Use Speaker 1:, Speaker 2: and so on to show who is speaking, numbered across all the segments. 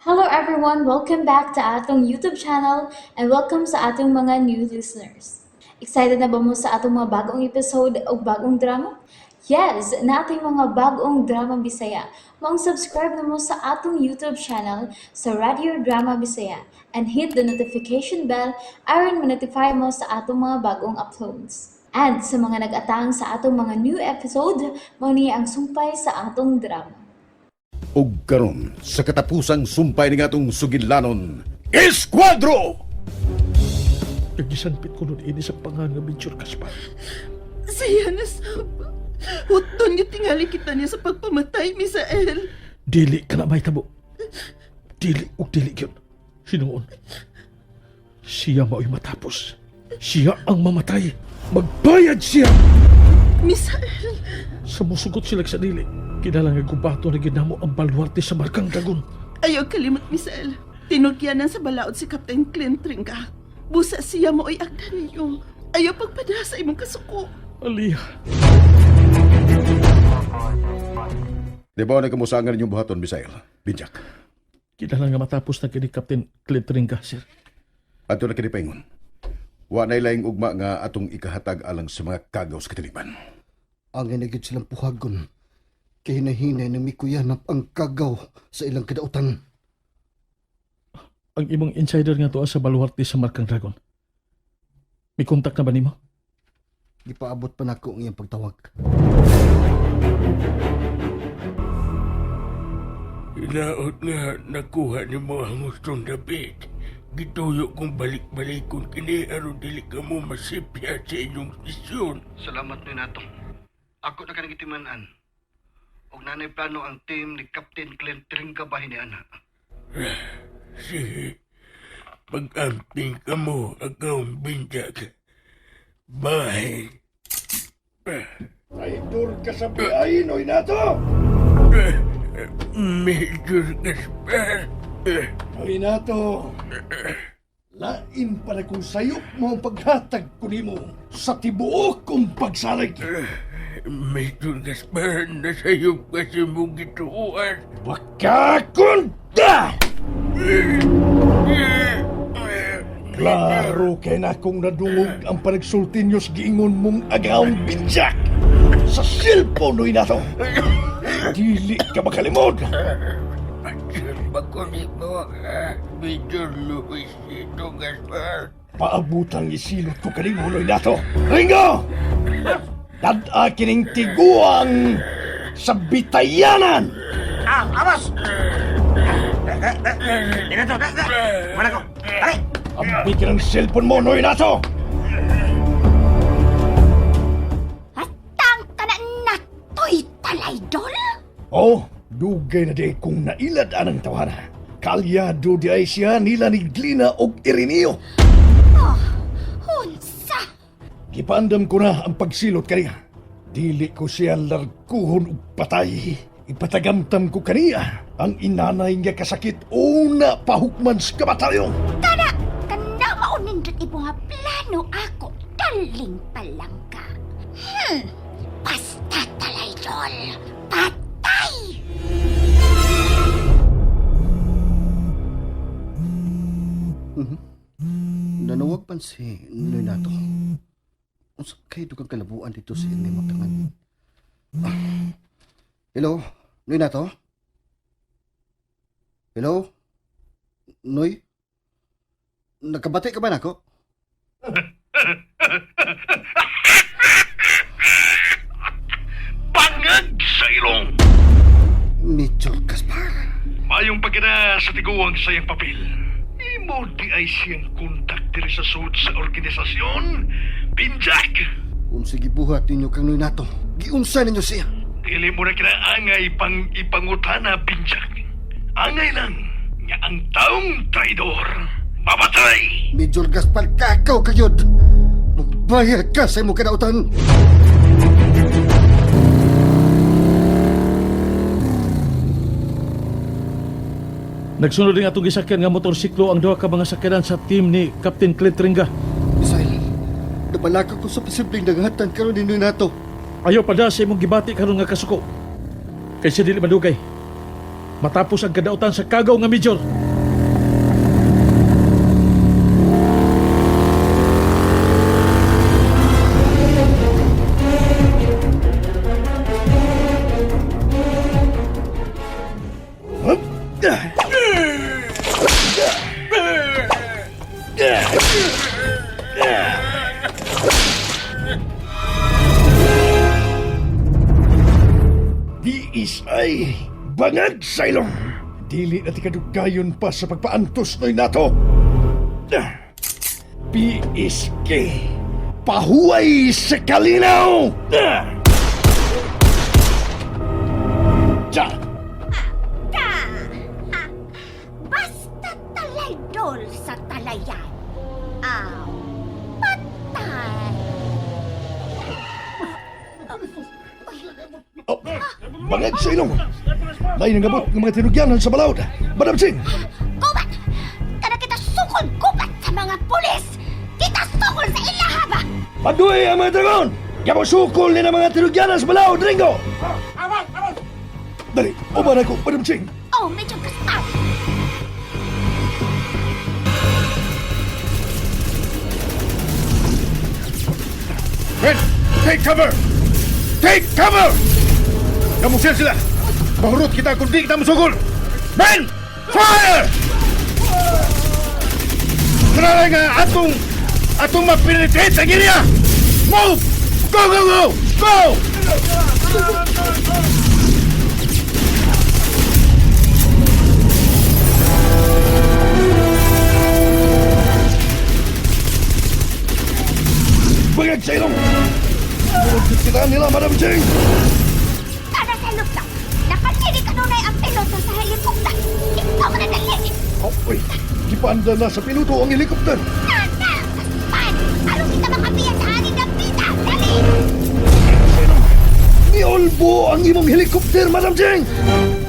Speaker 1: Hello everyone! Welcome back to atong YouTube channel and welcome sa atong mga new listeners. Excited na ba mo sa atong mga bagong episode o bagong drama? Yes! Natin mga bagong drama Bisaya. Maong subscribe na mo sa atong YouTube channel sa Radio Drama Bisaya and hit the notification bell aron ma-notify mo sa atong mga bagong uploads. And sa mga nag-atang sa atong mga new episode, mao ni ang sumpay sa atong drama.
Speaker 2: Ug karon sa katapusang sumpay ni atong sugilanon, Esquadro!
Speaker 3: Nagisanpit ko nun ini sa pangan nga Major Gaspar.
Speaker 4: Siya na sab. Huton nga tingali kita niya sa pagpamatay, Misael.
Speaker 3: Dili ka na may tabo. Dili ug dili gyud. Sinuon. Siya mao'y matapos. Siya ang mamatay. Magbayad siya!
Speaker 4: Misael,
Speaker 3: Sa musugot sila sa dili. Kinahanglan nga gubato na ginamo ang baluarte sa Markang Dragon.
Speaker 4: Ayaw kalimot, Misael. Tinugyanan sa balaod si Captain Clint Ringa. Busa siya mo ay agda ninyo. Ayaw pagpada sa imong kasuko.
Speaker 3: Aliya.
Speaker 2: Di ba nagkamusangan ninyong buhaton, Misael? Binjak.
Speaker 3: Kinahanglan nga matapos na kini Captain Clint Ringa, sir.
Speaker 2: Adto na kini paingon. Wa nay laing ugma nga atong ikahatag alang sa mga kagaw sa katiliban.
Speaker 5: Ang inagid silang puhagon. Kay hinahinay ng mikuyanap ang kagaw sa ilang kadautan.
Speaker 3: Ang imong insider nga tuwa sa baluarte sa Markang Dragon. May kontak na ba nimo?
Speaker 5: Gipaabot pa nako ang iyang pagtawag.
Speaker 6: Hinaot nga nakuha ni mo ang gustong dapit. Gituyo kong balik-balikon kini aron dili ka mo masipya sa inyong sesyon.
Speaker 5: Salamat ni nato. Ako na kanang gitiman-an. Og nanay plano ang team ni Captain Clint Tringa ba ni ana.
Speaker 6: Sige, pag-amping ka mo, akong binjag. Bye.
Speaker 2: Traitor ka sa PI, Noy Nato!
Speaker 6: Major Gaspar.
Speaker 7: Noy Nato! Lain pa na kung sayop mo ang paghatag ko nimo sa tibuok kong pagsalig.
Speaker 6: Major Gaspar, nasayop kasi mo gituan.
Speaker 7: Bakakunta! Klaro kay na kung nadungog ang panagsulti niyo sa giingon mong agawang binjak sa cellphone, Noy Nato. Dili ka makalimod.
Speaker 6: Pasyon ba ko ni mo, ha? Major Luisito Gaspar.
Speaker 7: Paabutang isilot ko kanimo, Noy Nato. Ringo! Dad-a kining tiguang sa bitayanan! Ambi ka ng cellphone mo, Noy Nato!
Speaker 8: Atang ka na natoy talaydol?
Speaker 7: Oh, dugay na di kong nailad anang tawhana. Kalyado di ay siya nila ni Glina og Irineo.
Speaker 8: Oh, unsa?
Speaker 7: Gipaandam ko na ang pagsilot kaniya. Dili ko siya larguhon og patay. Ipatagamtam ko kaniya ang inanay nga kasakit una pahukman sa kabatalyon.
Speaker 8: Kana, kana maunindot imo nga plano ako taling palangka. Basta talaydol, patay!
Speaker 5: Nanawag pan si Noy Nato. Unsa kay dugang kalabuan dito sa iyang matangan. Ah. Hello, Noy Nato? Hello? Noy? Nakabati ka ba nako?
Speaker 7: Bangag sa ilong!
Speaker 5: Major Gaspar.
Speaker 7: Mayong pagkana sa tiguang sayang papel. Imo di ay siyang kontak diri sa sud sa organisasyon. Binjak!
Speaker 5: Unsa gibuhat ninyo kang Noy Nato? Giunsa ninyo siya?
Speaker 7: Dili mo na kinaangay pang ipangutana, Binjak. Angay lang nga ang taong traidor mamatay!
Speaker 5: Major Gaspar, kakaw kayod! Magbayad ka sa imong kadautan!
Speaker 3: Nagsunod din atong gisakyan nga motorsiklo ang duha ka mga sakyanan sa team ni Captain Clint Ringa.
Speaker 5: Misael, nabalaka ko sa posibleng dagatan karon ni Noy Nato.
Speaker 3: Ayaw pa da sa imong gibati karon nga kasuko. Kaysa dili madugay. Matapos ang kadautan sa kagaw nga major.
Speaker 7: DSI, bangag sa ilong. Dili na ti kadugayon pa sa pagpaantos noy nato. PSK, pahuway sa kalinaw! Ja!
Speaker 8: Ka! Ha? Basta talaydol sa talayan. Aw, patay.
Speaker 7: Oh, bangag sa ilong! Lain ang gabot ng mga tinugyanan sa balaod. Madam Singh!
Speaker 8: Gubat! Kada kita sukol gubat sa mga pulis! Kita sukol sa ilaha ba?
Speaker 7: Paduay ang mga dragon! Gabosukol ni ng mga tinugyanan sa balaod, Ringo! Dali, uban ako, Madam Ching!
Speaker 8: Oh, medyo Gaspar!
Speaker 2: Men, take cover! Take cover! Namusil sila! Mahurot kita kung di kita musugol! Men, fire! Kinala nga atong atong mapenetrate ang area! Move! Go, go, go! Go!
Speaker 7: Bangag sa ilong! Mahurot kita nila, Madam Ching!
Speaker 8: Tara sa lupta! Nakalinig kanunay ang piloto sa helikopter! Ikaw ka na dali!
Speaker 7: Oh, uy, gipanda na sa piloto ang helikopter!
Speaker 8: Tata! Gaspar! Aron kita makapiyan sa aning dapita! Dali!
Speaker 7: Sa ilong! Niolbo ang imong helikopter, Madam Ching!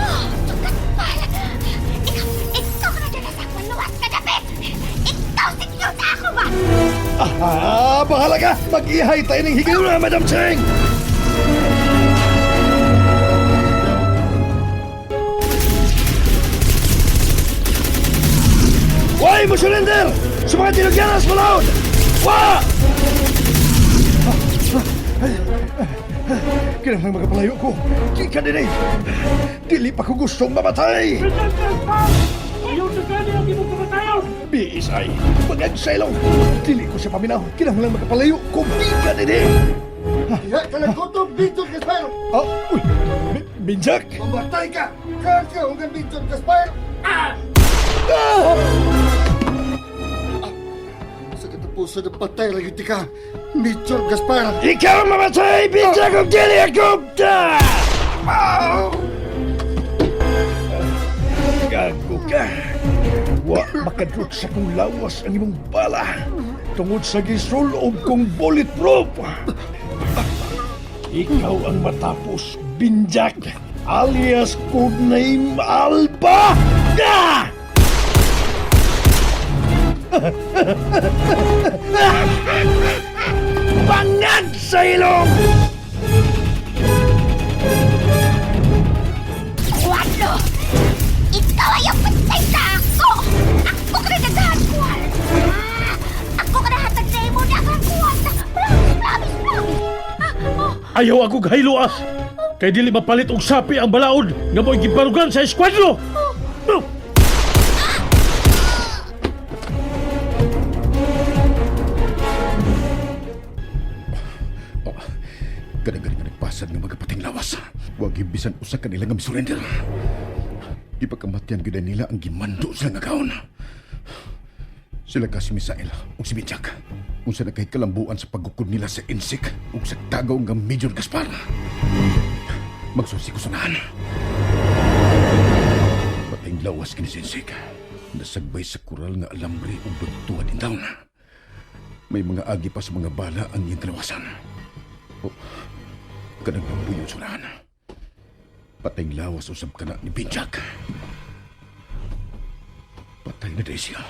Speaker 8: Oh, Gaspar! Ikaw, ikaw ka na dyan sa akong luwas ka dapit! Ikaw secure sa ako ba?
Speaker 7: Ah, bahala ka! Mag-ihay tayo ng higayuna, Madam Ching! Why mo surrender? Sa mga tinugyanas, Malaod! Wa! Kinahanglan magpalayo ko. Di ka din eh. Dili pa ko gustong mamatay. BSI, pag-agsaylong. Dili ko sa paminaw. Kinahanglan magpalayo ko. Di ka din eh.
Speaker 5: Diha ka na kutob, Victor Gaspar!
Speaker 7: Oh, uy, Binjak!
Speaker 5: Mamatay ka! Kakaungan, Victor Gaspar!
Speaker 7: Ah!
Speaker 5: Sa katapusan ng patay lang yun ka, Victor Gaspar!
Speaker 7: Ikaw ang mamatay, Binjak kung dili ako! Ah! Gago ka! Wa makadrot sa kong lawas ang imong bala tungod sa gisulob kong bulletproof. Ikaw ang matapos, Binjak, alias codename Alba! Ah! Bangag sa ilong!
Speaker 8: Kwano! Ikaw ay ang patay sa ako! Ako ka na nagdahan kwarta! Ako ka na hatag sa imo daghang kwarta! Promise, promise, promise! Ah, oh,
Speaker 3: Ayaw ako gahilo ah. Kay dili mapalit og sapi ang balaod nga mo'y gibarugan sa eskwadro. No.
Speaker 2: Oh, kadaghan nga nagpasad nga magapating lawas. Huwag himbisan usa kanila nga misurrender. Ipakamatyan gyud nila ang gimando sila nga kaon. Sila ka si Misael ug si Binjak. Unsa na kay kalambuan sa paggukod nila sa Insik ug sa tagaw nga Major Gaspar. Magsusi ko sunahan. Patayng lawas kini si Insik. Nasagbay sa kural nga alambre ug bagtuan in town. May mga agi pa sa mga bala ang iyang kalawasan. O, kanang pampuyo sunahan. Patayng lawas usab kana ni Binjak. Patay na dahil siya.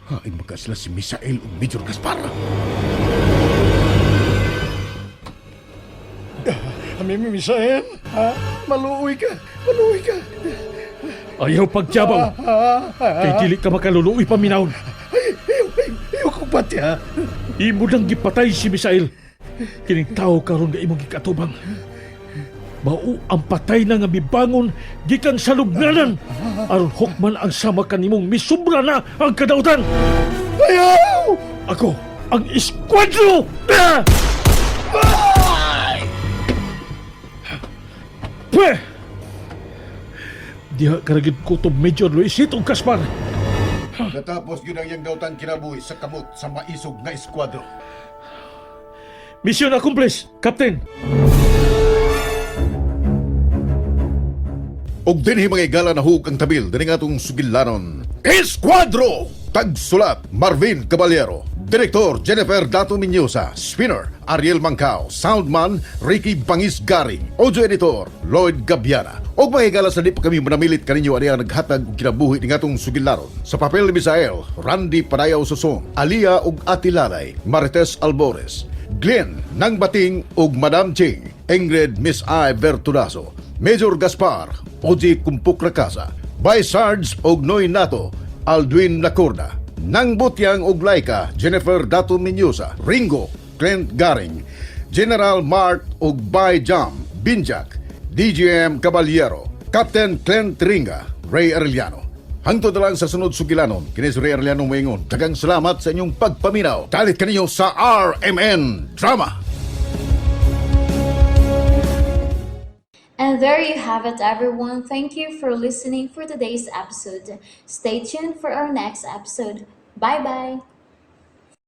Speaker 2: Hain magka sila si Misael ug Major Gaspar.
Speaker 7: Ami, Misael? Ha? Maluoy ka! Maluoy ka!
Speaker 3: Ayaw pagjabaw. Kay dili ka makaluluoy paminawon.
Speaker 7: Ay, ayaw, ayaw, ayaw kong pati ha!
Speaker 3: Imo nang gipatay si Misael. Kining tao karon nga imong gikatubang. Mao ang patay na nga mibangon gikan sa lubnganan aron hukman ang sama kanimong misubra na ang kadautan.
Speaker 7: Ayaw!
Speaker 3: Ako ang iskwadro! Ah! Pwe! Diha karagid kutob Major Luisito Gaspar.
Speaker 2: Natapos gyud ang iyang dautan kinabuhi sa kamot sa maisog nga eskwadro.
Speaker 3: Mission accomplished, Captain.
Speaker 2: Og dinhi mga igala na hug ang tabil dinhi nga atong sugilanon. Esquadro! Tagsulat Marvin Caballero. Direktor Jennifer Dato Miñosa, Spinner Ariel Mancao, Soundman Ricky Bangis Garing, Audio Editor Lloyd Gabiana. Og mga higala sa di pa kami manamilit kaninyo ani ang naghatag og kinabuhi ning atong sugilaron. Sa papel ni Misael, Randy Padayaw Suson, Alia og Atilalay, Marites Albores, Glenn Nang Bating ug Madam Ching, Ingrid Miss I Vertudazo, Major Gaspar, Oji Kumpuk Rakasa, Vice Sarge og Noy Nato, Aldwin Lacorda, Nang Butyang ug Laika, Jennifer Dato Miñosa, Ringo, Clint Garing, General Mart ug Bay Jam, Binjak, DGM Caballero, Captain Clint Ringa, Ray Arellano. Hangtod na lang sa sunod sugilanon, kini si Ray Arellano moingon. Daghang salamat sa inyong pagpaminaw. Dalit kaninyo sa RMN Drama.
Speaker 1: And there you have it, everyone. Thank you for listening for today's episode. Stay tuned for our next episode. Bye bye.